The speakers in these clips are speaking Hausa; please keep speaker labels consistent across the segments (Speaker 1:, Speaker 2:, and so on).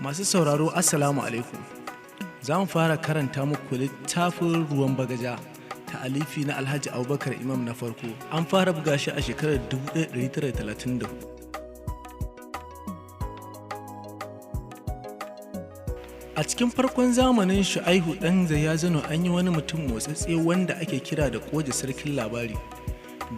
Speaker 1: Masu sauraro, Assalamu alaikum. Za mu fara karanta muku littafin Ruwan Bagaja, ta alifi na Alhaji Abubakar Imam na farko. An fara buga shi a shekarar 1934. A cikin farkon zamanin Shu'aihu ɗan Zayyazano, an yi wani mutum motsatse wanda ake kira da Koje Sarkin Labari.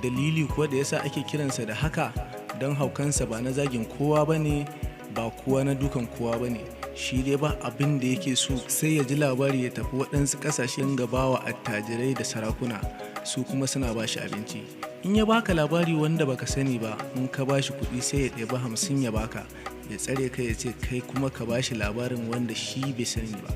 Speaker 1: Dalili kuwa da yasa ake kiransa da haka, don haukansa ba na zagin kowa ba ne, ba kuwa na dukan kowa ba ne. Shi dai ba abin da yake so sai ya ji labari ya tafi waɗansu ƙasashen gabawa attajirai da sarakuna, su kuma suna ba shi abinci. In ya baka labari wanda baka sani ba, in ka ba shi kuɗi sai ya ɗebi 50 ya baka, ya tsare ka, ya ce kai kuma ka ba shi labarin wanda shi bai sani ba.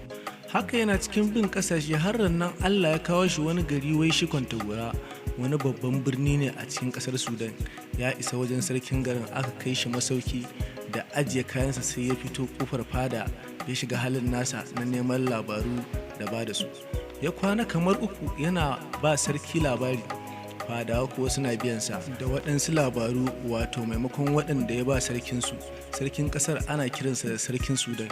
Speaker 1: Haka yana cikin bin ƙasashe har nan Allah ya kawo shi wani gari wai shi Kwantagora, wani babban birni ne a cikin ƙasar Sudan. Ya isa wajen sarkin garin, aka kai shi masauki da ajiye kayansa, sai ya fito kofar fada ya shiga halin nasa na neman labaru da ba da su. Ya kwana kamar 3 yana ba sarki labari, fadawa kuwa suna biyansa da waɗansu labaru, wato maimakon waɗanda ya ba sarkinsu. Sarkin ƙasar ana kiransa da sarkin Sudan.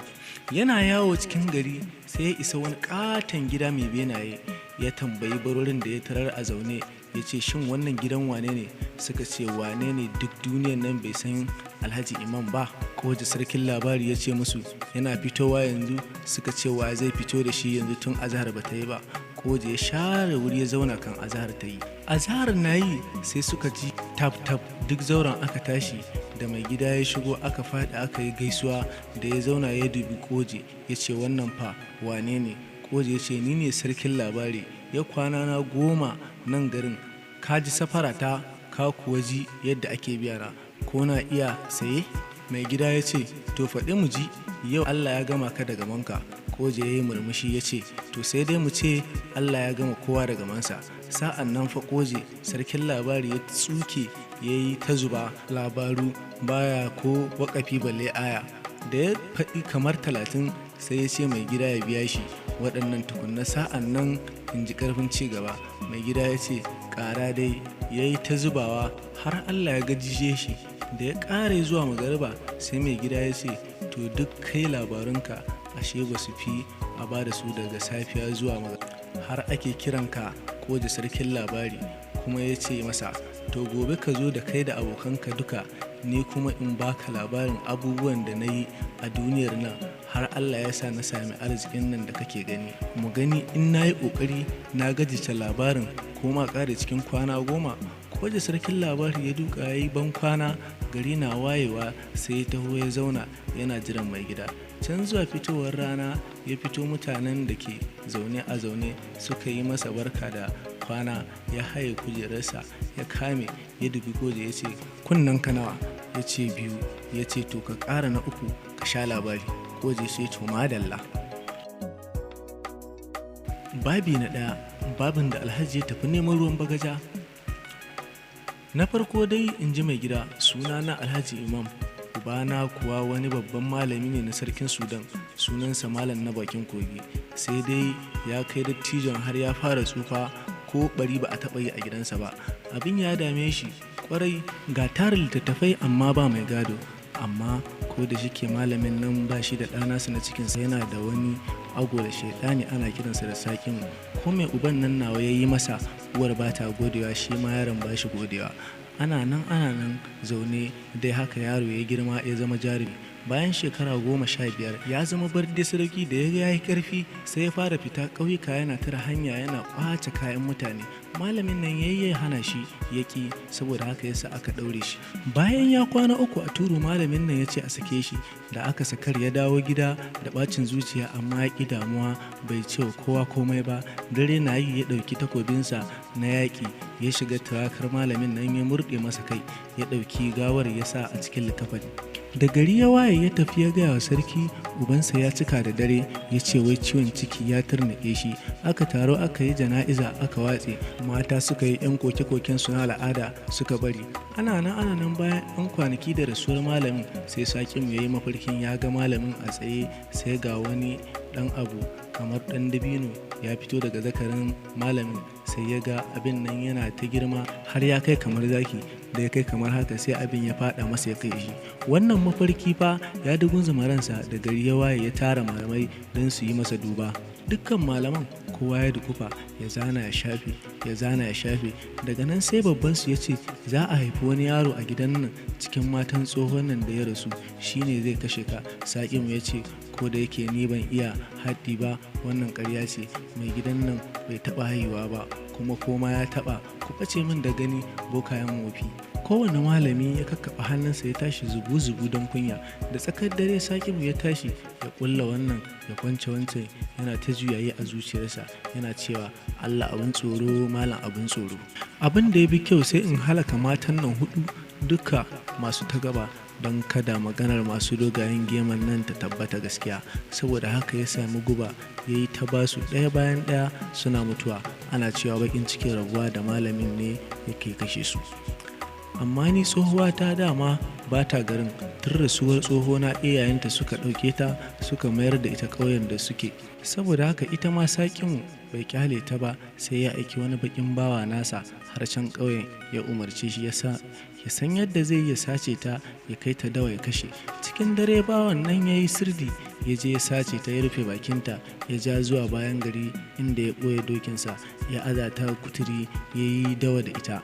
Speaker 1: Yana yawo cikin gari sai ya isa wani ƙaton gida mai benaye. Ya tambayi barorin da ya tarar a zaune, ya ce, "Shin wannan gidan wane ne?" Suka ce, "Wane ne duk duniyan nan bai san Alhaji Imam ba?" Koje Sarkin Labari ya ce musu, "Yana fitowa yanzu?" Suka ce, "Wa zai fito da shi yanzu tun azahar ba ta yi ba?" Koje ya share wuri ya zauna kan azahar ta yi. Azahar na yi sai suka ji tap tap, duk zauren aka tashi. Da mai gida ya shigo, aka faɗi aka yi gaisuwa. Da ya zauna ya dubi Koje ya ce, "Wannan fa wane ne?" Koje ya ce, "Ni ne Sarkin Labari, ya kwana na 10 nan garin. Ka ji safara ta, ka kuwa ji yadda ake biya na, ko na iya saye?" Mai gida ya ce, "To faɗi mu ji, yau Allah ya gama ka da gamanka." Koje ya yi murmushi ya ce, "To sai dai mu ce Allah ya gama kowa da gamansa." Sa'an nan fa Koje Sarkin Labari ya tsuke ya yi ta zuba labaru, baya ko wakafi balle aya. Da ya faɗi kamar 30 sai ya ce mai gida ya biya shi waɗannan tukunna, sa'an nan in ji ƙarfin ci gaba. Mai gida ya ce, "Ƙara dai." Ya yi ta zubawa har Allah ya gajishe shi. Da ya ƙare zuwa magariba sai mai gida ya ce, "To duk kai labarunka ashe ba su fi a ba da su daga safiya zuwa magariba, har ake kiranka Koje Sarkin Labari." Kuma ya ce masa, "To gobe ka zo da kai da abokanka duka, ni kuma in baka labarin abubuwan da na yi a duniyar nan har Allah ya sa na sami arzikin nan da kake gani. Mu gani in na yi ƙoƙari na gajice labarin ko ma ƙare cikin kwana 10." Koje Sarkin Labari ya duka ya yi ban kwana. Gari na wayewa sai ya taho ya zauna yana jiran mai gida. Can zuwa fitowar rana ya fito. Mutanen da ke zaune a zaune suka yi masa barka da kwana. Ya haye kujerarsa ya kame, ya dubi Koje ya ce, "Kunnen ka nawa?" Ya ce, "Biyu." Ya ce, "To ka ƙara na uku ka sha labari." Koje sai, "To madalla." Babi na 1, babin da Alhaji ya tafi neman ruwan bagaja. Na farko dai, in ji mai gida, suna na Alhaji Imam. Ubana kuwa wani babban malami ne na sarkin Sudan, sunansa Malam na Bakin Kogi. Sai dai ya kai dattijon har ya fara tsufa, ko bari ba a taɓa yi a gidansa ba. Abin ya dame shi kwarai, ga tarin littattafai amma ba mai gado. Amma ko da shike malamin nan ba shi da ɗana na cikinsa, yana da wani ago da shaidani ana kiransa da Sakimu. Ko mai uban nan nawa ya yi masa, uwar ba ta godewa, shi ma yaron ba shi godewa. Ana nan ana nan zaune dai haka, yaro ya girma ya zama jarumi. Bayan shekara 15 ya zama barde sarki. Da ya yi karfi sai ya fara fita ƙauyuka yana tara hanya yana ƙwace kayan mutane. Malamin nan ya yi hana shi, ya ƙi, saboda haka yasa aka ɗaure shi. Bayan ya kwana 3 a turu, malamin nan ya ce a sake shi. Da aka sakar, ya dawo gida da ɓacin zuciya, amma ya ƙi damuwa, bai ce wa kowa komai ba. Dare na yi ya ɗauki takobinsa na yaƙi, ya shiga turakar malamin nan, ya murɗe masa kai, ya ɗauki gawar ya sa a cikin likafani. Da gari ya waye ya tafi ya gaya wa sarki ubansa ya cika da dare, ya ce wai ciwon ciki ya turnike shi. Aka taro aka yi jana'iza aka watse. Mata suka yi 'yan koke-koken su na al'ada suka bari. Ana nan ana nan, bayan 'yan kwanaki da rasuwar malamin, sai Sakimu ya yi mafarkin ya ga malamin a tsaye, sai ga wani ɗan abu kamar ɗan dabino ya fito daga zakarin malamin. Sai ya ga abin nan yana ta girma har ya kai kamar zaki. Da ya kai kamar haka, sai abin ya faɗa masa ya kai shi. Wannan mafarki fa ya dugunzuma ransa. Da gari ya waye, ya tara malamai don su yi masa duba. Dukkan malaman kowa ya dukufa, ya zana ya shafe, ya zana ya shafe. Daga nan sai babban su ya ce za a haifi wani yaro a gidan nan cikin matan tsohon nan da ya rasu, shine zai kashe ka. Saƙimu ya ce, ko da yake ni ban iya haddi ba, wannan ƙarya ce. Mai gidan nan bai taɓa haihuwa ba, kuma koma ya taɓa, ku ɓace min da gani, bokayen wofi. Kowane malami ya kakkaɓa hannunsa ya tashi zubu-zubu don kunya. Da tsakar dare Sakimu ya tashi, ya ƙulla wannan, ya kwance wancan, yana ta juyayi a zuciyarsa, yana cewa, Allah abin tsoro, malam abin tsoro. Abin da ya bi kyau, sai in halaka matan nan hudu duka masu ta gaba, don kada maganar masu dogayen geman nan ta tabbata gaskiya. Saboda haka ya sami guba, ya yi ta basu ɗaya bayan ɗaya suna mutuwa, ana cewa baƙin cikin rabuwa da malamin ne yake kashe su. Amma ni tsohuwa ta dama ba ta garin tun rasuwar tsohona. Iyayenta suka ɗauke ta suka mayar da ita ƙauyen da suke. Saboda haka ita ma Saƙinmu bai kyale ta ba, sai ya aiki wani baƙin bawa nasa har can ƙauyen, ya umarce shi ya san yadda zai ya sace ta, ya kai ta dawa ya kashe. Cikin dare bawan nan ya yi sirdi, ya je ya sace ta, ya rufe bakinta, ya ja zuwa bayan gari inda ya ɓoye dokinsa, ya aza ta kuturi, ya yi dawa da ita,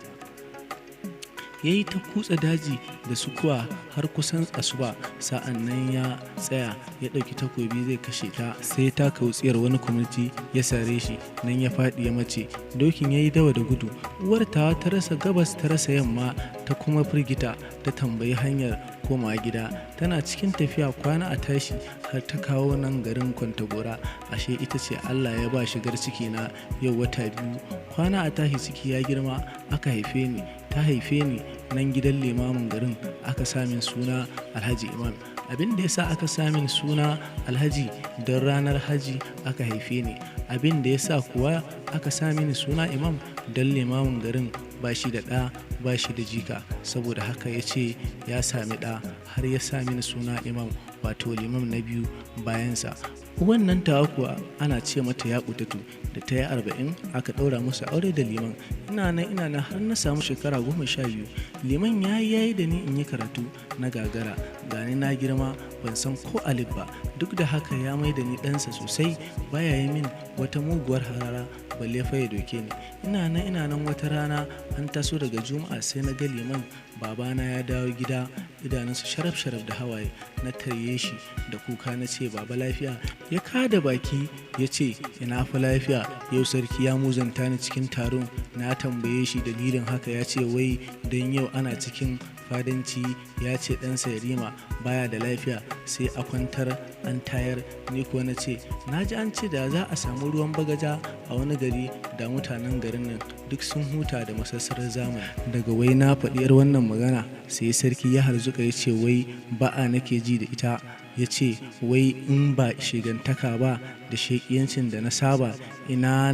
Speaker 1: ya yi ta kutsa daji da sukuwa har kusan asuba. Sa'an nan ya tsaya, ya ɗauki takobi zai kashe ta, sai ta kautsiyar wani kumurci ya sare shi, nan ya faɗi ya mace. Dokin ya yi dawa da gudu. Uwar tawa ta rasa gabas, ta rasa yamma, ta kuma firgita, ta tambayi hanyar komawa gida. Tana cikin tafiya, kwana a tashi har ta kawo nan garin Kwantagora. Ashe ita ce Allah ya ba shigar ciki na yau wata 2. Kwana a tashi, ciki ya girma, aka haife ni. Ta haife ni nan gidan limamin garin, aka samin suna Alhaji Imam. Abin da ya sa aka samin suna Alhaji, don ranar haji aka haife ni. Abin da ya sa kuwa aka sami suna Imam, don limamin garin ba shi da ɗa, ba shi da jika. Saboda haka ya ce ya sami ɗa, har ya sa mini suna Imam, wato limam na biyu bayansa. Wannan tawa kuwa ana ce mata Yaƙutatu. Da ta yi 40 aka ɗaura musu aure da liman. Ina nan, ina nan, har na samu shekara 12. Liman ya yi yayi da ni in yi karatu, na gagara. Gani na girma, ban san ko alif ba. Duk da haka ya mai da ni ɗansa sosai, baya yi min wata muguwar harara, balle fa ya doke ni. Ina nan, ina nan, wata rana an taso daga juma'a, sai na ga liman babana ya dawo gida, idanunsa sharaf sharaf da hawaye. Na tarye shi da kuka, na ce, baba, lafiya? Ya kada baki ya ce, ina fa lafiya? Yau sarki ya muzanta ni cikin taron. Na tambaye shi dalilin haka, ya ce wai don yau ana cikin fadanci, ya ce ɗansa Yarima baya da lafiya, sai a kwantar an tayar. Ni kuwa na ce, na ji an ce da za a samu ruwan bagaja a wani gari, da mutanen garin nan duk sun huta da masassarar zamani. Daga wai na faɗi yar wannan magana, sai sarki ya harzuka, ya ce wai ba'a nake ji da ita. Ya ce wai in ba shigantaka ba da sheƙiyancin da na saba, ina